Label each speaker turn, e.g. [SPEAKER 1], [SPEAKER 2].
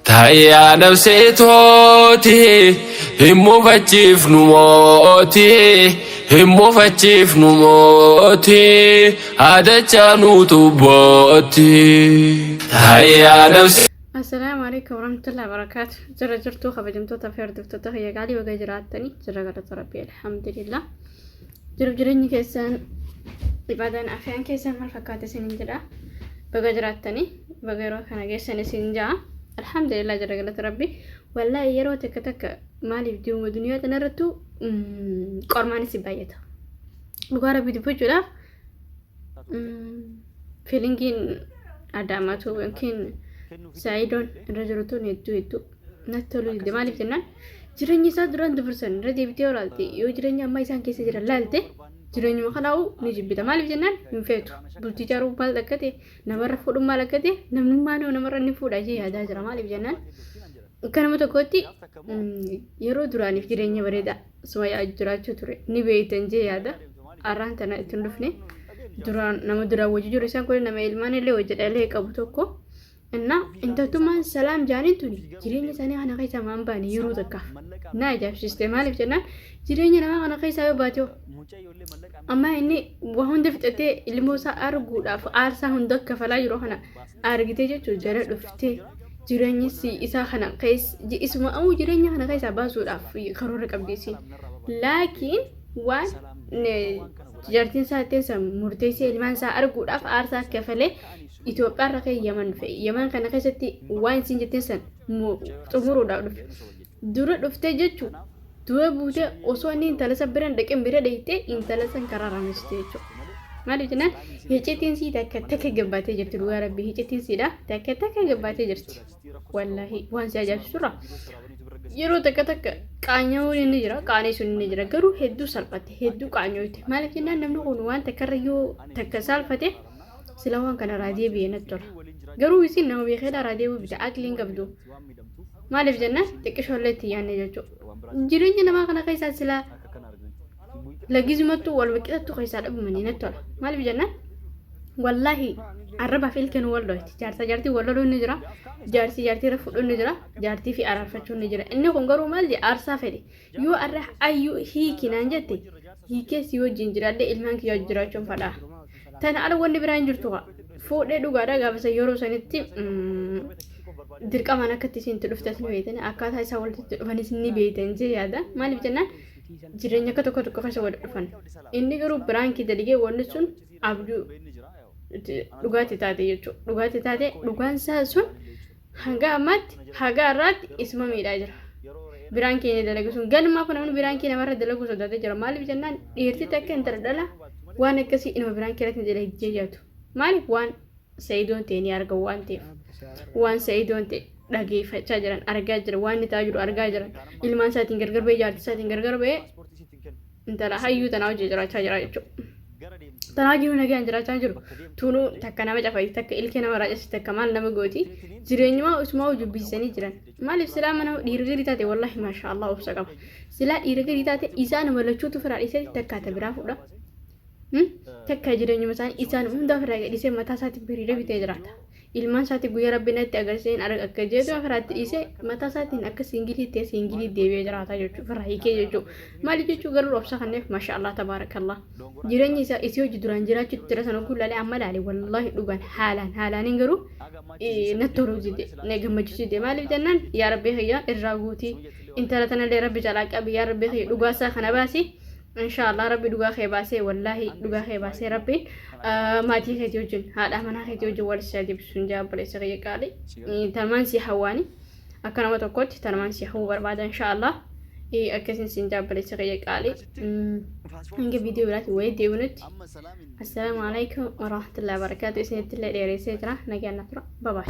[SPEAKER 1] Taayyaa nafsee tooti hin mufachiifnu mooti hin mufachiifnu mooti haadachaa nuutu booti. Taayyaa nafsee.
[SPEAKER 2] Assalaamu alaikum warahmatullahi wabarakaatu. Jira jirtuu kabajamtoota fi hordoftoota kiyya qaalii baga jiraattanii jira galata rabbii alhamdulillah. Jiruuf jireenyi keessan ibaadaan afiyaan keessan maal fakkaata isiniin jedha. Baga jiraattanii baga yeroo kana geessan isin ja'a. Alhamdulillah jira galata rabbii. Wallaahi yeroo takka takka maaliif jiruma duniyaa tanarrattu qormaanis si baay'ata. Dhugaa rabbii dubbachuudhaaf fiilingiin adaamatu yookiin saayidoon irra jiru tun hedduu hedduu natti toluu dide. Maaliif jennaan jireenya isaa duraan dabarsan irra deebitee yoo laalte, yoo jireenya ammaa isaan keessa jiran laalte, jireenyuma kanaa'u ni jibbita. Maaliif jennaan hin feetu. Bultii ijaaruu maal akka ta'e, namarra fuudhuun maal akka ta'e, namnummaa namarra ni fuudha jee yaadaa jira. Maaliif jennaan akka nama tokkootti yeroo duraaniif jireenya bareedaa sumayyaa jiraachuu ture ni beektan jee yaada. Arraan tana itti hin dhufne. Duraan nama duraan wajji jiru isaan kun nama ilmaan illee wajji dhalee qabu tokko. Innaa intaltummaan salaam jaaniin tuni jireenya isaanii kana keessaa maan baane yeroo takkaaf na ajaa'ibsiiste. Maaliif jennaan jireenya namaa kana keessaa yoo baate hoo amma inni waa hunda fixatee ilmoo isaa arguudhaaf aarsaa hunda kafalaa jiru kana argitee jechuun jala dhuftee jireenya isaa kana keessa isuma ammoo jireenya kana keessaa baasuudhaaf karoora qabdi isiin. Laakiin waan jaartiin isaa ittiin san murteessee ilmaan isaa arguudhaaf aarsaa kafalee Itoophiyaa irra ka'e Yaman dhufe. Yaman kana keessatti waan isin jetteen san xumuruudhaaf dhufe. Dura dhuftee jechuun dura buutee osoo inni intala san bira hin dhaqin bira dhayxee intala san karaa ramiste jechuudha. Maaliif jennaan hiccitiin sii takka takka gabbaatee jirti dhugaa rabbii hiccitiin siidha takka takka gabbaatee jirti. Wallaahi waan si ajaa'ibsiisurra yeroo takka takka qaanya'uun inni jira qaanee sun inni jira garuu hedduu salphatte hedduu qaanyooyte. Maaliif jennaan namni kun waan takkarra yoo takka saalfate sila waan kana irraa deebi'e natti tola. Garuu isin nama beekeedha irraa deebi'u bita aqliin qabdu. Maaliif jennaan xiqqishoollee itti yaadne jechuudha. Jireenya namaa kana keessaa sila lagizumattuu wal qixattu keessaa dhabamanii natti tola. Maaliif jennaan wallaahi arrabaaf ilkeen wal dhoyti. Jaarsa jaartii wal loluun ni jira. Jaarsi jaartii irra fuudhuun ni jira. Jaartii fi araarfachuun ni jira. Inni kun garuu maal jedhe aarsaa fedhe. Yoo arra ayyuu hiiki naan jette hiikee si wajjin jiraadhee ilmaan kiyya wajjin jiraachuun fadhaa. Tana ala wanni biraa hin jirtu kaa. Fuudhee dhugaadha gaafa san yeroo sanitti dirqamaan akka itti isin itti dhuftes ni beektan akkaataa isaa walitti dhufanis ni beektan jee yaada. Maaliif jennaan jireenya akka tokko tokko keessa wal dhufan. Inni garuu biraankii daligee wanni sun abjuu dhugaatti taate jechuudha. Dhugaatti taate dhugaan isaa sun hanga ammaatti haga har'aatti isuma miidhaa jira. Biraan keenya dalagu sun ganumaa kun namni biraan keenya namarra dalaguu sodaatee jira. Maaliif jennaan dhiirti takka intala dhala waan akkasii inuma biraan keenya dalagee jiraatu. Maaliif waan Sa'idoon ta'e ni argan waan ta'eef. Waan Sa'idoon ta'e dhageeffachaa jiran argaa jiran waan inni ta'aa jiru argaa jiran ilmaan isaatiin gargar ba'ee jaartii isaatiin gargar ba'ee intala hayyuu tanaa hojii jiraachaa jira jechuudha. Tanaa jiru nagaan jiraachaa jiru. Tunuu takka nama cafayti takka ilkee nama raacasi takka maal nama gooti. Jireenyumaa usumaa jibbisiisanii jiran. Maaliif silaa mana dhiira garii taate wallaahi maashaa Allah obsa qaba. Silaa dhiira garii taate isaanuma lachuutu firaa dhiisee takka ta biraa fuudha. Takka jireenyuma isaanii isaan hundaa firaa gadhiisee mataa isaatti biriiree bitee jiraata. Ilmaan isaatti guyyaa rabbi natti agarsiiseen arga akka jedhu afiraatti dhiisee mataa isaatiin akka siingilii ta'e siingilii deebi'ee jiraata jechuudha. Ofirraa hiikee jechuudha. Maali jechuu garuu obsa kanneef masha Allah tabaarakallah. Jireenya isaa isii hojii duraan jiraachuutti jira sana oguu laalee amma laale wallaahi dhugaan haalaan haalaaniin garuu natti toluu dide na gammachiisuu dide. Maaliif jennaan yaa rabbii kiyya irraa guutii intala tanallee rabbi jalaa qabi yaa rabbii kiyya dhugaa isaa kana baasi. Inshaallah rabbi dhugaa kee baasee wallaahi dhugaa kee baasee rabbiin maatii keetii wajjin haadha manaa keetii wajjin wal si deebisuun jaa obboleessa kiyya qaali. Tanumaan si hawwaani akka nama tokkotti tanumaan si hawwuu barbaada inshaallah. Akkasiin siin jaa obboleessa kiyya qaali. Hanga viidiyoo biraatti wayii deebinutti. Assalaamu alaikum warahmatullahi wabarakatuh. Isinitti illee dheereessee jira. Nagaan na tura. Babaay.